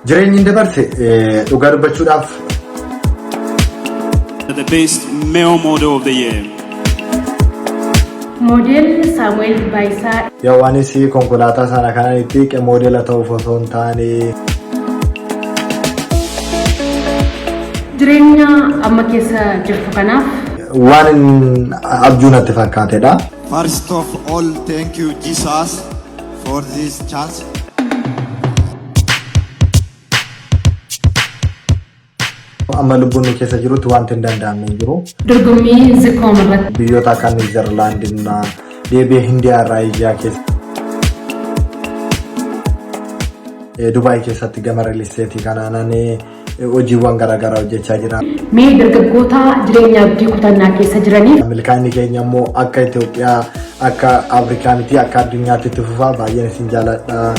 Jireenyi hin dabarse dhugaa dubbachuudhaaf. The best male model of the year. Moodeel Saamu'eel Baayisaa. Yohaannis konkolaataa sana kanan itti hiiqe moodela ta'uuf osoo hin taane. Jireenya amma keessa jirtu kanaaf. Waan abjuu natti fakkaatedha. First of all, thank you, Jesus, for this chance. Amma lubbuun nu keessa jirutti wanti hin danda'amne hin jiru. Dorgommii Zikoom irratti. Biyyoota akka Niizerlaand deebi'ee Hindiyaa irraa Eeshiyaa keessa. Dubaay keessatti gama real estate kanaanan hojiiwwan garaagaraa hojjechaa jira. Mee dargaggoota jireenya abdii kutannaa keessa jiraniif. Milkaa'inni keenya immoo akka Itoophiyaa, akka Afrikaa miti akka addunyaatti itti fufa. Baay'een isin jaaladha.